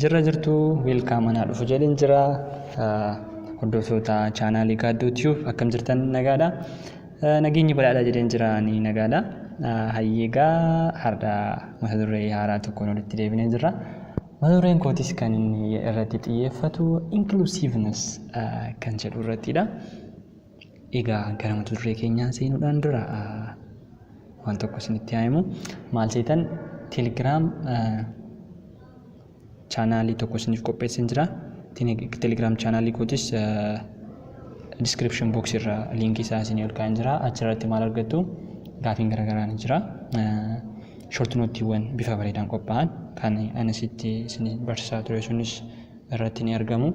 Jirra jirtuu, welcome, anaa dhufu jedhin jira. Hordoftoota chaanaalii Gaaddoo Tube, akkam jirtan? Nagaadha? Nageenyi badhaadha jedheen jira, ni nagaadha. Hayyeegaa, har'a mata duree haaraa tokkoon walitti deebinee jirra. Mata dureen kootis kan inni irratti xiyyeeffatu inclusiveness kan jedhu irrattidha. Egaa gara mata duree keenyaa seenuudhaan dura waan tokko isinitti haa himu. Maal seetan? Telegram chaanaalii tokko isiniif qopheesseen jira. Telegram chaanaalii kootis description box irra liinkii isaa isinii ol kaa'een jira. Achirratti maal argattu? Gaafiin garaagaraa ni jira. Short notiiwwan bifa bareedaan qophaa'an kan ani sitti isin barsiisaa ture sunis irratti ni argamu.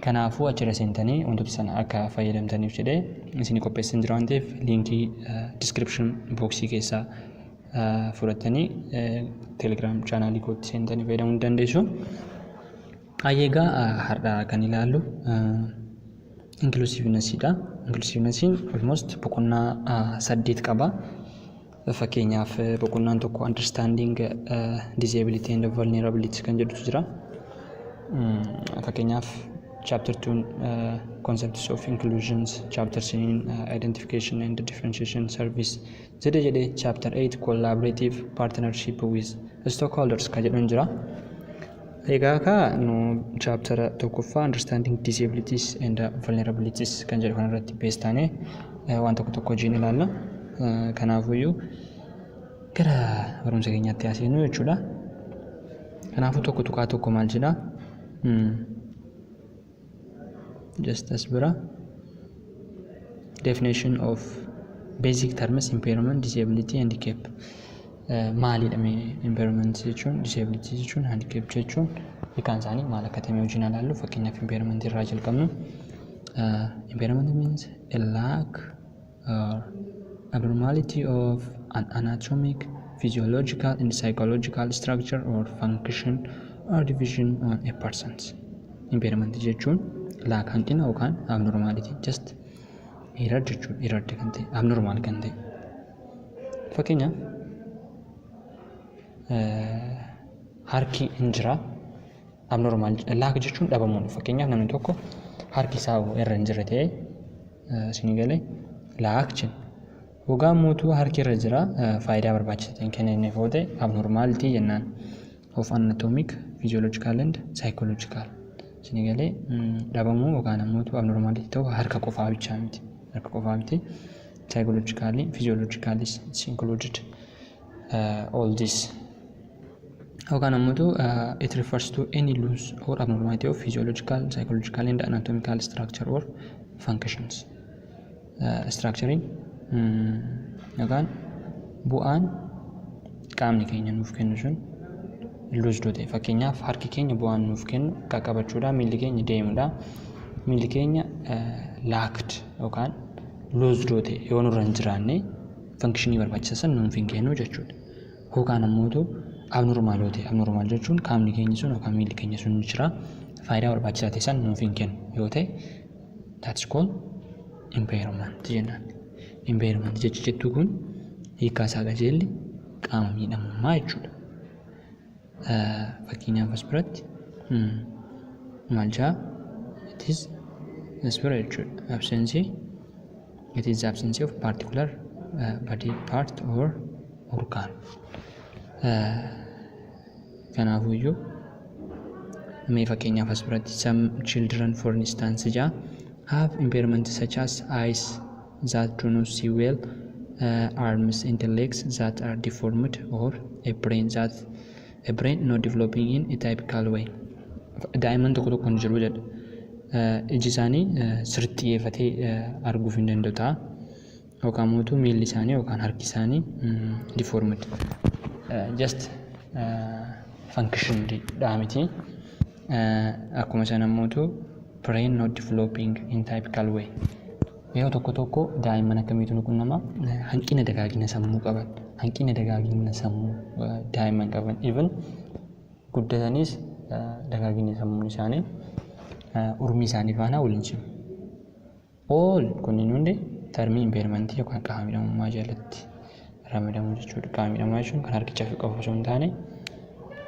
Kanaafuu achirra seentanii wantoota sana akka fayyadamtaniif jedhee isinii qopheesseen jira waan ta'eef, liinkii description boxii keessaa fudhattanii Telegram chaanaalii kootti seentanii fayyadamuu ni dandeessu. Egaa har'a kan ilaallu inclusivenessiidha. Inclusivenessiin almost boqonnaa saddeet qaba. Fakkeenyaaf, boqonnaan tokko understanding disability and vulnerability kan jedhutu jira. Fakkeenyaaf, chapter 2 concepts of inclusions, chapter 3 identification and differentiation service jedhe jedhe, chapter 8 collaborative partnership with stakeholders kan jedhu jira. Egaa ka nu chapter tokkoffaa understanding disabilities and vulnerabilities kan jedhu kanarratti base taanee waan tokko tokko hojiin ilaalla. Kanaafuyyuu gara barumsa keenyaatti haa seennu jechuudha. Kanaafuu 1.1 maal jedhaa? Just as bira definition of basic terms, impairment, disability, handicap maalidha? Mee impairment jechuun, disability jechuun, handicap jechuun hiikaan isaanii maal akka ta'e wajjin ilaallu. Fakkeenyaaf, impairment irraa jalqabnu. Impairment means a lack or abnormality of an anatomic, physiological and psychological structure or function or division on a person. Impairment jechuun lack, hanqina yookaan abnormality, just error jechuudha. Error kan ta'e, abnormal kan ta'e. Fakkeenyaaf, harki hin jira, abnormal lack jechuun dhabamuudha. Fakkeenyaaf, namni tokko harki isaa irra hin jirre ta'e, isinii galee, lack jenna. Hoggaan mootuu harki irra jira, faayidaa barbaachisaa ta'e kenneef yoo ta'e, abnormality jennaan. Of anatomic, physiological and psychological. Isinii galee, dhabamuu yookaan ammoo abnormality ta'uu harka qofaa bichaa miti. Harka qofaa miti. Psychologically, physiologically it's included all this. Yookaan ammoo it refers to any loss or abnormality of physiological, psychological and anatomical structure or functions. Structuring yookaan bu'aan qaamni keenya nuuf kennu sun loss ta'e. Fakkeenyaaf, harki keenya bu'aan nuuf kennu qaqqabachuudha, miilli keenya deemuudha. Miilli keenya lacked yookaan loss ta'e yoo nurra hin jiraanne, functionii barbaachisaa san nuuf hin kennu jechuudha. Yookaan ammoo abnormal yoo ta'e, abnormal jechuun qaamni keenya sun yookaan miilli keenya sun jira, faayidaa barbaachisaa ta'e san nuuf hin kennu yoo ta'e, that's called impairment jennaan. Impairment jechi jettu kun hiikkaa isaa qajeelli qaama miidhamummaa jechuudha. Fakkeenyaaf, as biratti maal jaa? It is as bira jechuudha. Absence, it is absence of particular body part or organ. Kanaafuyyuu mee fakkeenyaaf as biratti some children, for instance jaa, have impairment such as eyes that do not see well, arms and legs that are deformed, or a brain not developing in a typical way. Daa'imman tokko tokko ni jiru jedha. Iji isaanii sirriitti xiyyeeffatee arguuf hin danda'u ta'a. Yookaan mootuu miilli isaanii yookaan harki isaanii deformed. Just function dha miti. Akkuma sana mootuu brain not developing in typical way. Yeroo tokko tokko daa'imman akkamiitu nu qunnama? Hanqina dagaagina sammuu qaban. Hanqina dagaagina sammuu daa'imman qaban. Even guddataniis dagaagina sammuun isaanii urmii isaanii faana waliin cimu. All kunniin hundi termii impairmentii yookaan qaama miidhamummaa jalatti ramadamu jechuudha. Qaama miidhamaa jechuun kan harki cafe qofa osoo hin taane,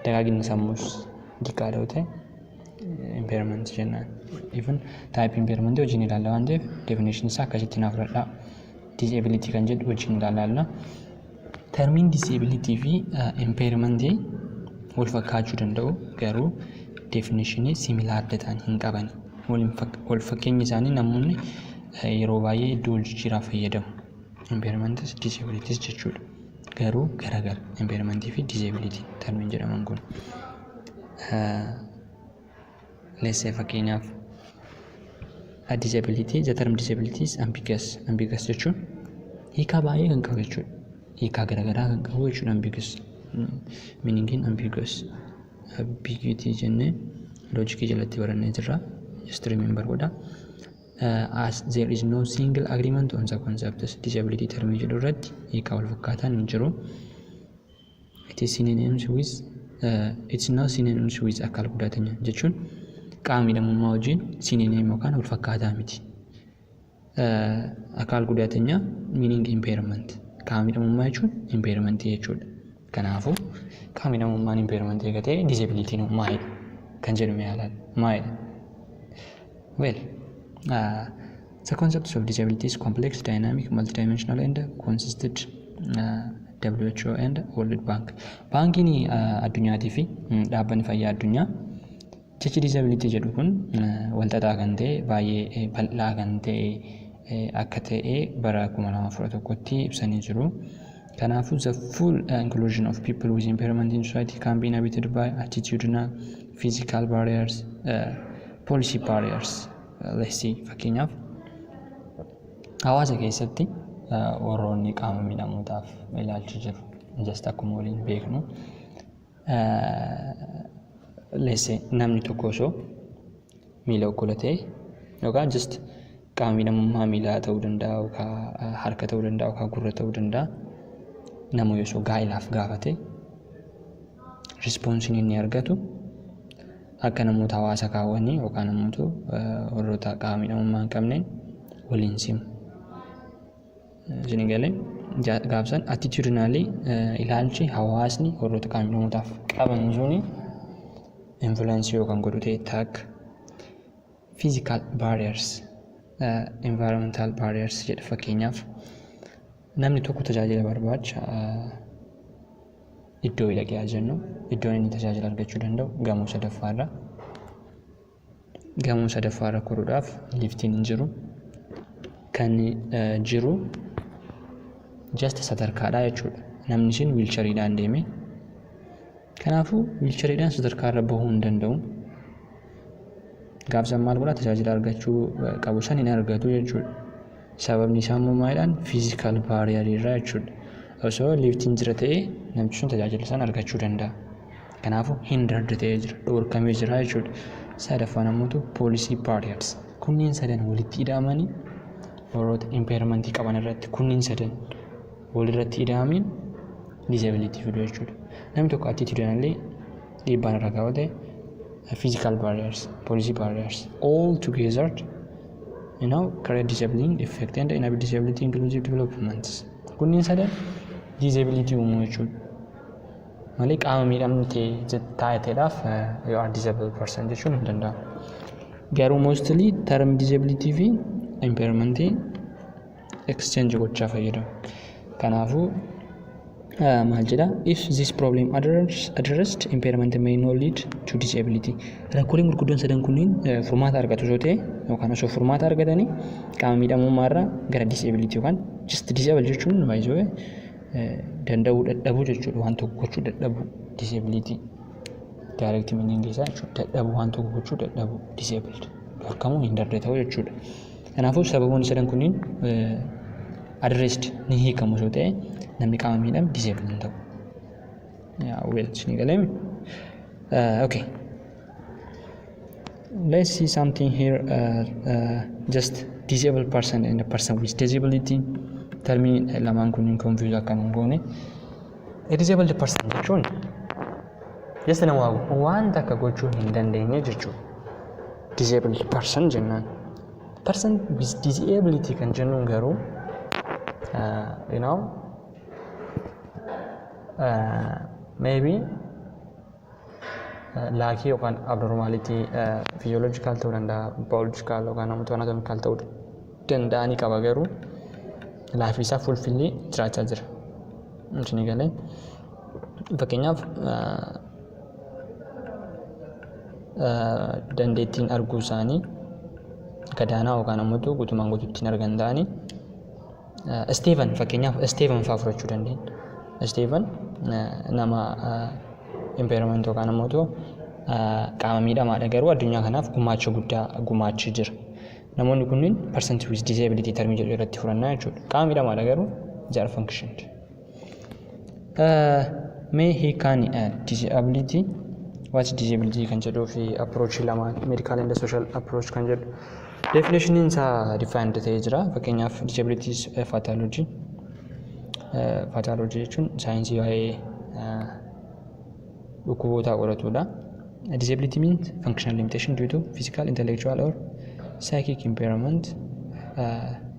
dagaagina sammuus Diqqaadha yoo ta'e impairment jennaan. Even type impairment wajjin ilaalla waan ta'eef definition isaa akkasitti naaf fudhadhaa. Disability kan jedhu wajjin ilaalla. Termiin disability fi impairment wal fakkaachuu danda'u, garuu definitionii similar ta'an hin qaban. Wal fakkeenyi isaanii namoonni yeroo baay'ee iddoo wal jijjiiraa fayyadamu. Impairmentis disabilities jechuudha. Garuu garagara impairmentii fi disability termiin jedhaman kun. Let's say, fakkeenyaaf, a disability, the term disability is ambiguous. Ambiguous jechuun hiikaa baay'ee kan qabu jechuudha. Hiikaa garaagaraa kan qabu jechuudha ambiguous. Meaningiin ambiguous. Ambiguity jennee loojikii jalatti barannee jirra. Just remember godha. As there is no single agreement on the concept, disability termii jedhu irratti hiikaa wal fakkaataan hin jiru. It is synonyms with it's not synonyms with አካል ጉዳተኛ jechuun qaama miidhamummaa wajjin synonym yookaan wal fakkaataa miti. አካል ጉዳተኛ meaning impairment. Qaama miidhamummaa jechuun impairment jechuudha. Kanaafuu qaama miidhamummaan impairment eega ta'e disability maalidha kan jedhu mee ilaalla. Maalidha? Well, the concept of disability is complex, dynamic, multidimensional and consisted WHO and World Bank. Baankiin addunyaatii fi dhaabbanni fayyaa addunyaa jechi disability jedhu kun walxaxaa kan ta'e, baay'ee bal'aa kan ta'e akka ta'e bara 2011tti ibsanii jiru. Kanaafuu the full inclusion of people with impairment in society can be inhibited by attitudinal, physical barriers, policy barriers. Let's see, fakkeenyaaf, hawaasa keessatti warroonni qaama miidhamootaaf ilaalchi jiru just akkuma waliin beeknu, let's say, namni tokko osoo miila okkola ta'e yookaan just qaama miidhamummaa miilaa ta'uu danda'a yookaan harka ta'uu danda'a yookaan gurra ta'uu danda'a, nama osoo gaa'ilaaf gaafate responseiin inni argatu akka namoota hawaasa kaawwanii yookaan namoota warroota qaama miidhamummaa hin qabneen waliin simu. Isin galee gaafsan attitudinally ilaalchi hawaasni warroota qaama miidhamootaaf qaban suni influence yookaan godhu ta'e takka, physical barriers, environmental barriers jedha. Fakkeenyaaf, namni tokko tajaajila barbaacha iddoo dhaqee haa jennu, iddoon inni tajaajila argachuu danda'u gamoo sadaffaarra. Gamoo sadaffaarra koruudhaaf liftiin hin jiru. Kan jiru just sadarkaadha jechuudha. Namni sun wheelchairiidhaan deeme. Kanaafuu wheelchairiidhaan sadarkaarra bahuu hin danda'u. Gaafsan maal godhaa? Tajaajila argachuu qabu san hin argatu jechuudha. Sababni isaa immoo maalidhaan? Physical barrierii irraa jechuudha. Osoo liftiin jira ta'ee namni sun tajaajila sana argachuu danda'a. Kanaafuu hindered ta'ee jira, dhorkamee jira jechuudha. Sadaffaan ammoo policy barriers. Kunneen sadan walitti hidhamanii warroota impairmentii qaban irratti kunneen sadan walirratti hidhamanii disability fidu jechuudha. Namni tokko attitudinally dhiibbaan irra ga'u ta'e, physical barriers, policy barriers, all together create disabling effect and enable disability inclusive developments. Kunneen sadan disability uumuu jechuudha. Malee qaama miidhamtee taateedhaaf you are disabled person jechuun hin danda'amu. Garuu mostly term disability fi impairment exchange gochaa fayyadamu. Kanaafuu maal jedha? If this problem addressed, impairment may not lead to disability. Rakkooleen gurguddoon sadan kunniin furmaata argatu osoo ta'e yookaan osoo furmaata argatanii qaama miidhamummaa irraa gara disability yookaan just disable jechuun baay'isoo danda'uu dadhabuu jechuudha, waan tokko gochuu dadhabuu. Disability direct meaning isaa jechuudha, dadhabuu, waan tokko gochuu dadhabuu, disabled, dhorkamuu, hin darbe ta'uu jechuudha. Kanaafuu sababoonni sadan kunniin addressed ni hiikamu osoo ta'e namni qaama miidhame disable hin ta'u. Yeah, well, isin galeemi. Okay. Let's see something here. Just disabled person and a person with disability. Termii lamaan kunniin confuse akka hin goone. A disabled person jechuun just nama waan takka gochuu hin dandeenye jechuudha. Disabled person jennaan. Person with disability kan jennuun garuu maybe Lack yookaan abnormality physiological ta'uu danda'a, biological yookaan ammoo anatomical ta'uu danda'a ni qaba, garuu life isaa fulfillee jiraachaa jira. Isinii galee? Fakkeenyaaf, dandeettiin arguu isaanii gadaanaa yookaan ammoo guutumaan guutuutti hin argan ta'anii, Steven, fakkeenyaaf Steven fa'aa fudhachuu dandeenya. Steven nama impairment yookaan ammoo qaama miidhamaadha, garuu addunyaa kanaaf gumaacha guddaa gumaachee jira. Namoonni kunniin person with disability termii jedhu irratti fudhannaa jechuudha. Qaama miidhamaadha, garuu they are functioned. Mee hiikaan disability, what disability kan jedhuu fi approach lamaan, medical and social approach kan jedhu, definitioniin isaa defined ta'ee jira. Fakkeenyaaf, disability is pathology. Pathology jechuun saayinsii waa'ee dhukkuboota qoratudha. Disability means functional limitation due to physical, intellectual or psychic impairment.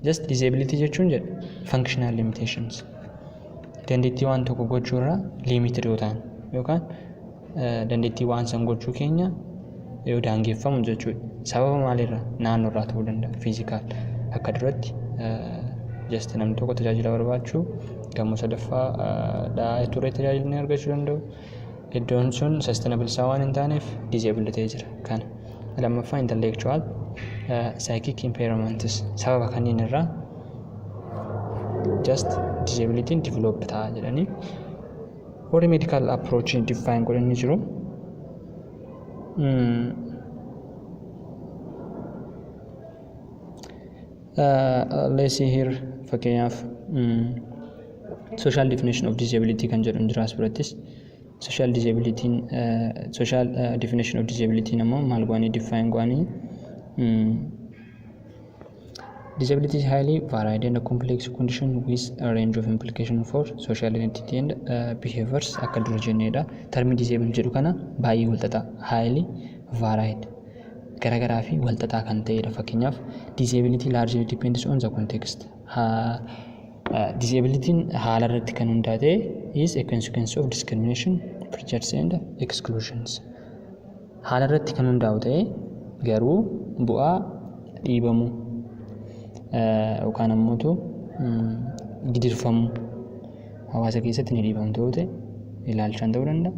Just disability jechuun jedha functional limitations. Dandeettii waan tokko gochuu irraa limited yoo ta'an yookaan dandeettii waan san gochuu keenya yoo daangeffamu jechuudha. Sababa maalirraa? Naannoo irraa ta'uu danda'a. Physical, akka duratti just namni tokko tajaajila barbaachuu gamoo sadaffaa dhaa ture tajaajila ni argachuu danda'u. Iddoon sun sustainable isaa waan hin taaneef disable ta'ee jira. Kana lammaffaa, intellectual, psychic impairments, sababa kanneen irraa just disability develop ta'a jedhanii warri medical approach define godhanii jiru. Let's see here, fakkeenyaaf social definition of disability kan jedhu jira. As birattis social disability, social definition of disability ammoo maal go'anii define go'anii? Disability is highly varied and a complex condition with a range of implications for social identity and behaviors. Akka dura jenneedha. Termi disable jedhu kana baay'ee walxaxaa, highly varied, garagaraa fi walxaxaa kan ta'edha. Fakkeenyaaf, disability largely depends on the context. Disabilitiin haala irratti kan hundaa'e is a consequence of discrimination, prejudice and exclusions. Haala irratti kan hundaa'u ta'e garuu bu'aa dhiibamuu yookaan ammoo gidirfamuu, hawaasa keessatti ni dhiibamtu yoo ta'e, ilaalchaan ta'uu danda'a.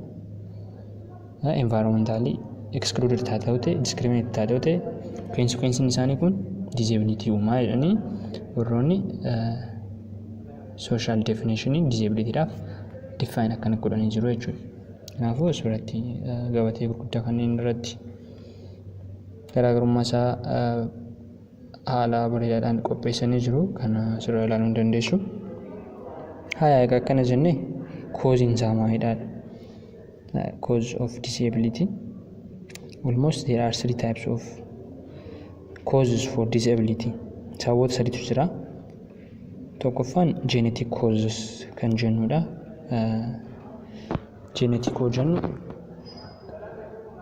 Environmentally excluded taate yoo ta'e, discriminate taate yoo ta'e, consequencein isaanii kun disability uumaa jedhanii warroonni social definition disabilityidhaaf define akkana godhanii jiru jechuudha. Kanaafuu asirratti gabatee gurguddaa kanneen irratti garaagarummaa isaa haala bareedaadhaan qopheessanii jiru. Kana asirraa ilaaluu ni dandeessu. Haya, egaa akkana jennee, causeiin isaa maalidha? Cause of disability. Almost there are three types of causes for disability. Sababoota sadiitu jira. Tokkoffaan genetic causes kan jennudha. Genetic yoo jennu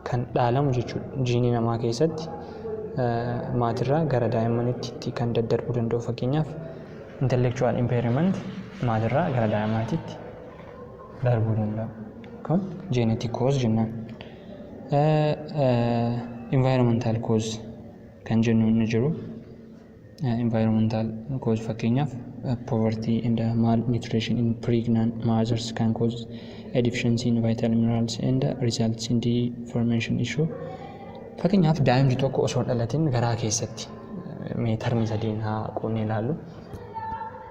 kan dhaalamu jechuudha. Jiinii namaa keessatti maatirraa gara daa'immaniitti kan daddarbuu danda'u, fakkeenyaaf intellectual impairment maatirraa gara daa'immaniitti darbuu danda'a. Kun genetic cause jennaan. Environmental cause kan jennu ni jiru. Environmental cause, fakkeenyaaf, poverty and malnutrition in pregnant mothers can cause a deficiency in vital minerals and results in deformation issue. Fakkeenyaaf, daa'imni tokko osoo hin dhalatin garaa keessatti, mee termii sadiin haa qoonnee ilaallu.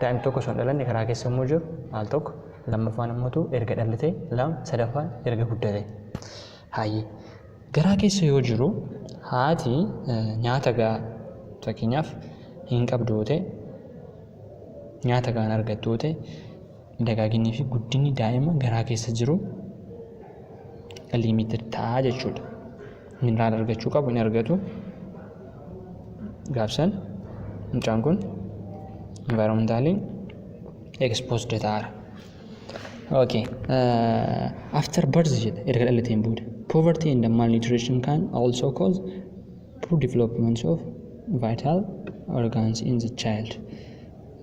Daa'imni tokko osoo hin dhalanne garaa keessa yommuu jiru maal tokko, lammaffaan immoo erga dhalatee lama, sadaffaan erga guddate. Hayyee, garaa keessa yoo jiru haati nyaata gahaa fakkeenyaaf hin qabdu yoo ta'e, nyaata gahaa hin argattu yoo ta'e, dagaaginni fi guddinni daa'ima garaa keessa jiru limited ta'a jechuudha. Mineral argachuu qabu hin argatu. Gaafsan mucaan kun environmentally exposed ta'aara. Okay. After birth jedha, erga dhalateen booda. Poverty and malnutrition can also cause poor development of vital organs in the child.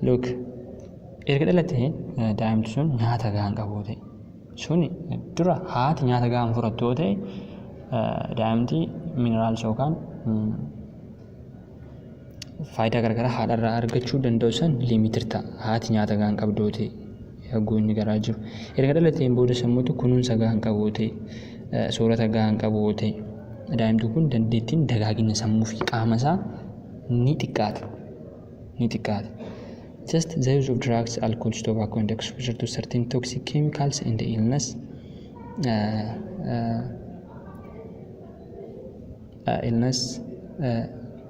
Look, erga dhalatee daa'imti sun nyaata gahaa hin qabu ta'e, suni dura haati nyaata gahaa hin fudhattu yoo ta'e, Daa'imti minerals yookaan faayidaa garaagaraa haadharraa argachuu danda'u san limited ta'a. Haati nyaata gahaa hin qabdu yoo ta'e, yogguu inni garaa jiru. Erga dhalateen booda sammuutu kunuunsa gahaa hin qabu yoo ta'e, soorata gahaa hin qabu yoo ta'e, daa'imti kun dandeettiin dagaagina sammuu fi qaama isaa ni xiqqaata. Ni xiqqaata. Just the use of drugs, alcohol, tobacco and exposure to certain toxic chemicals and illness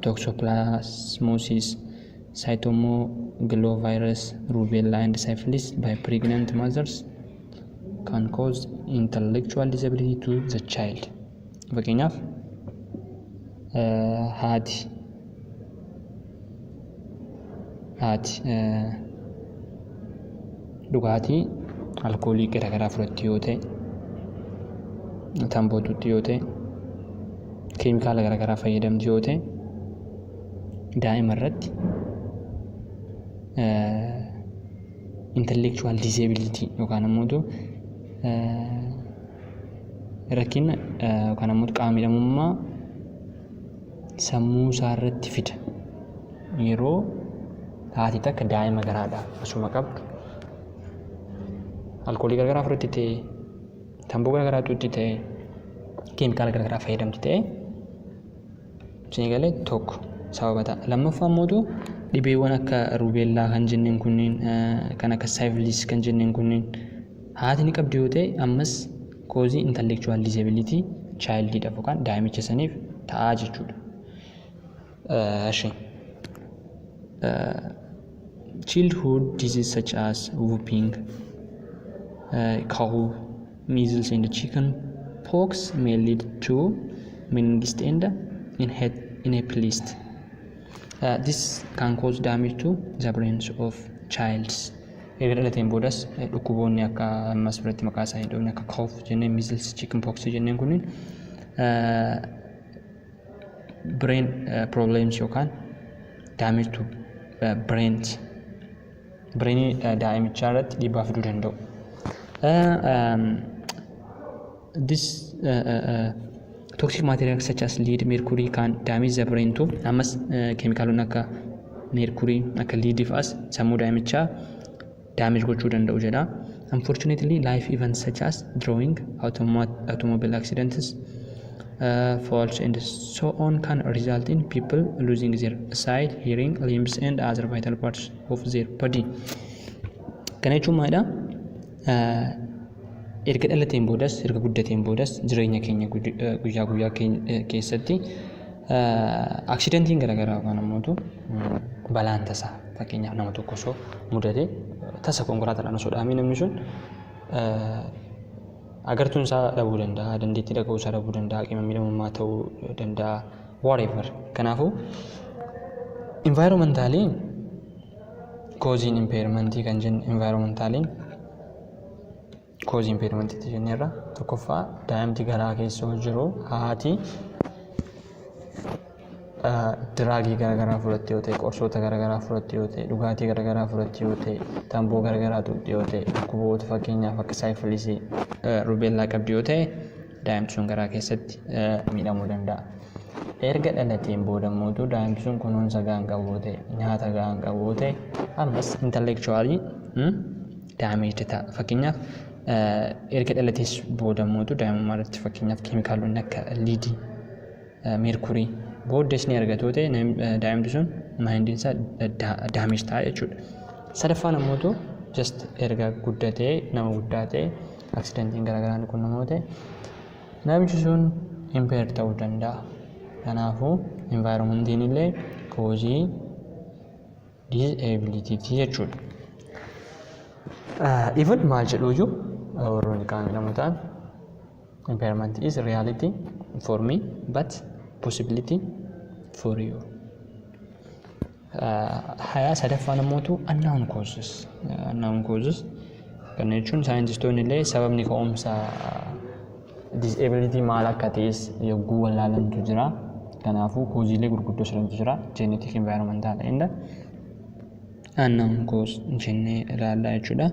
toxoplasmosis, cytomegalovirus, rubella and syphilis by pregnant mothers can cause intellectual disability to the child. Fakkeenyaaf, haati dhugaatii alkoolii garaagaraa fudhatti yoo ta'e, tamboo xuuxxi yoo ta'e, keemikaala garaagaraa fayyadamti yoo ta'e, daa'ima irratti intellectual disability yookaan ammoo rakkina yookaan ammoo qaama miidhamummaa sammuu isaa irratti fida. Yeroo haati takka daa'ima garaadhaa osuma qabdu alkoolii garaagaraa fudhatti ta'e, tamboo garaagaraa xuuxxi ta'e, keemikaala garaagaraa fayyadamti ta'e, isin galee, tokko sababa ta'a. Lammaffaa immoo dhibeewwan akka rubella kan jenneen kunniin, kan akka syphilis kan jenneen kunniin haati ni qabdi yoo ta'e, ammas cause intellectual disability childiidhaaf yookaan daa'imicha saniif ta'aa jechuudha. Eshi. Childhood disease such as whooping cough, measles and chicken pox may lead to meningitis and encephalitis. This can cause damage to the brains of childs. Erga dhalateen boodas dhukkuboonni akka ammas biratti maqaa isaa hin dhoofne, akka cough jenneen, measles, chicken pox jenneen kunniin brain problems yookaan damage to brains, brainii daa'imichaa irratti dhiibbaa fiduu danda'u. This toxic materials such as lead, mercury can damage the brain too. Ammas keemikaalonni akka mercury, akka lead fa'as sammuu daa'imichaa damage gochuu danda'u jedha. Unfortunately, life events such as drowning, automobile accidents, falls and so on can result in people losing their sight, hearing, limbs and other vital parts of their body. Kana jechuun maalidha? Erga dhalateen boodas, erga guddateen boodas, jireenya keenya guyyaa guyyaa keessatti accidentiin garaagaraa yookaan ammoo balaan tasaa fakkeenyaaf nama tokko osoo mudate, tasa konkolaataadhaan osoo dhahamee, namni sun agartuun isaa dhabuu danda'a, dandeettii dhaga'uu isaa dhabuu danda'a, qaama miidhamummaa ta'uu danda'a, whatever. Kanaafuu environmentally causing impairmentii kan jennu, environmentally cause impairmentiitti jenneerra. Tokkoffaa, daa'imti garaa keessa jiru haati drugii garaagaraa fudhatte yoo ta'e, qorsoota garaagaraa fudhatte yoo ta'e, dhugaatii garaagaraa fudhatte yoo ta'e, tamboo garaagaraa xuuxxe yoo ta'e, dhukkuboota fakkeenyaaf akka syphilisii, rubella qabdi yoo ta'e, daa'imti sun garaa keessatti miidhamuu danda'a. Erga dhalateen booda immoo daa'imti sun kunuunsa gahaa hin qabu yoo ta'e, nyaata gahaa hin qabu yoo ta'e, ammas intellectually damaged ta'a. Fakkeenyaaf, erga dhalatees booda immoo daa'imummaa irratti fakkeenyaaf keemikaalonni akka leadii, mercury booddees ni argatu yoo ta'e, daa'imti sun mindiin isaa damage ta'a jechuudha. Sadaffaan ammoo just erga guddatee nama guddaa ta'e, accidentiin garaagaraa ni quunnamu yoo ta'e, namichi sun impair ta'uu danda'a. Kanaafuu environmentiin illee cause disabilityti jechuudha. Even maal jedhuyyuu warroonni qaama miidhamoo ta'an, "Impairment is reality for me but possibility for you." Hayaa sadaffaan ammootu unknown causes. Unknown causes kana jechuun saayintistoonni illee sababni ka'umsa disability maal akka ta'es yogguu wallaalantu jira. Kanaafuu causeiilee gurguddoo sadantu jira. Genetic, environmental and unknown cause jennee ilaallaa jechuudha.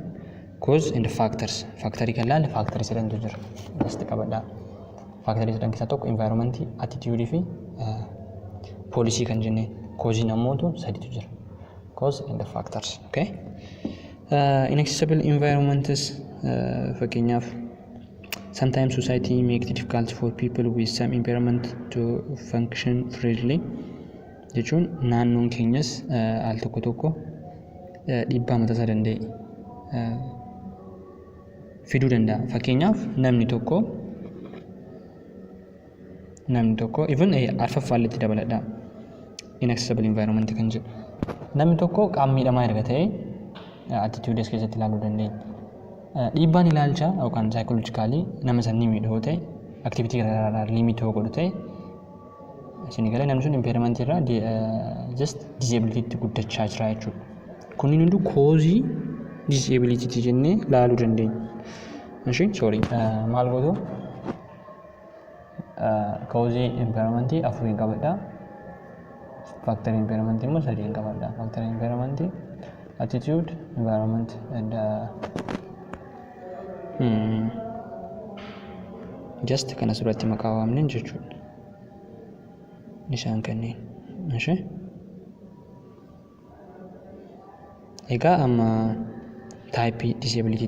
Cause and factors. Factorii kan laalle factorii sadantu jira. Just qabadhaa. Factorii sadan keessaa tokko environmentii, attitude fi policy kan jenneen. Causeiin ammootu sadiitu jira. Cause and the factors. Okay? Inaccessible environments, fakkeenyaaf, sometimes society make it difficult for people with some impairment to function freely jechuun naannoon keenyas al tokko tokko dhiibbaa mataa isaa danda'e fiduu danda'a. Fakkeenyaaf, namni tokko even arfaffaalletti dabaladha. Inaccessible environment kan jedhu. Namni tokko qaama miidhamaa erga ta'e, attitude as keessatti ilaaluu dandeenya. Dhiibbaan ilaalcha yookaan psychologicalii nama san ni miidhu yoo ta'e, activity garaagaraa limit yoo godhu ta'e, isin galee, namni sun impairment irraa just disability guddachaa jira jechuudha. Kunniin hunduu causeii disability jennee ilaaluu dandeenya. Ishi, sorry, maal gootu? Causeii impairmentii afuriin qabadha. Factorii impairmentii immoo sadiin qabadha. Factorii impairmentii attitude, environment and just kan asirratti maqaa waamnen jechuudha. Isaan kanneen. Ishi. Egaa amma typeii disability